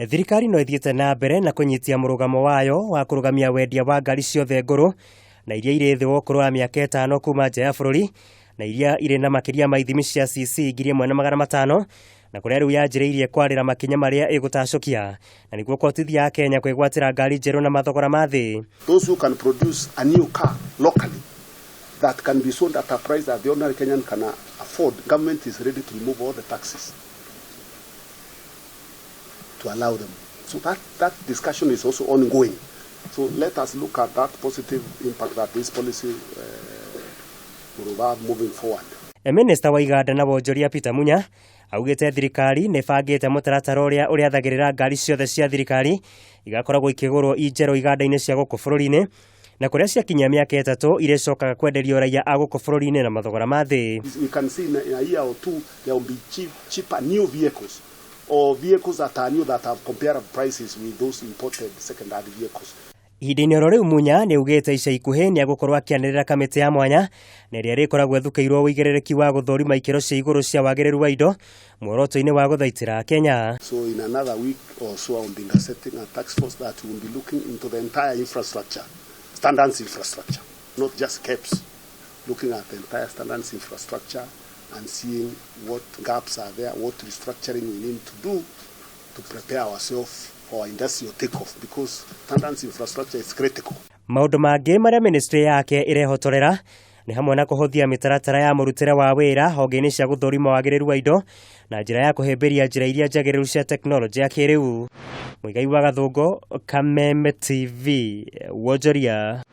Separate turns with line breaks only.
Thirikari no ĩthiĩte na mbere na kũnyitia mũrũgamo wayo wa kũrũgamia wendia wa ngari ciothe ngũrũ na iria irĩ thĩ wa ũkũrũ wa mĩaka 5 kuma nja ya bũrũri na iria irĩ na makĩria ma ithimi cia CC 1500, na kũrĩa rĩu yanjĩrĩirie kwarĩra makinya marĩa ĩgũtacũkia na nĩguo kũhotithia Akenya kwĩgwatĩra ngari njerũ na mathogora ma thĩ.
Those who can produce a new car locally that can be sold at a price that the ordinary Kenyan can afford, government is ready to remove all the taxes to allow them. So that discussion is also ongoing. So let us look at that positive impact that this policy will have moving forward.
Minista wa iganda na wonjoria Peter Munya augĩte thirikari nĩ ĩbangĩte mũtaratara ũrĩa ũrĩathagĩrĩra ngari ciothe cia thirikari igakoragwo ikĩgũrwo i njerũ iganda-inĩ cia gũkũ bũrũri-inĩ, na kũrĩa ciakinyia mĩaka 3 irĩcokaga kwenderio raia a gũkũ bũrũri-inĩ na mathogora ma thĩ.
We can see in a year or two there will be cheaper new vehicles or vehicles that are new that have comparable prices with those imported second-hand vehicles.
Ihinda-inĩ oro rĩu, Munya nĩ augĩte ica ikuhĩ nĩ egũkorwo akĩanĩrĩra kamĩtĩ ya mwanya na ĩrĩa ĩrĩkoragwo ĩthukĩirwo ũigĩrĩrĩki wa gũthũrima ikĩro cia igũrũ cia wagĩrĩru wa indo muoroto-inĩ wa gũthaitĩra Kenya.
So in another week or so, I will be setting a task force that will be looking into the entire infrastructure, standards infrastructure, not just KEBS, looking at the entire standards infrastructure and seeing what gaps are there, what restructuring we need to do to prepare ourselves for industrial takeoff, because standards infrastructure is critical.
Maũndũ mangĩ marĩa ministry yake ĩrehotorera nĩ hamwe na kũhũthia mĩtaratara ya mũrutĩre wa wĩra honge-inĩ cia gũthũrima wagĩrĩru wa indo na njĩra ya kũhĩmbĩria njĩra iria njagĩrĩru cia tekinoronjĩ ya kĩrĩu. Mũigai wa Gathũngũ, Kameme TV, wonjoria.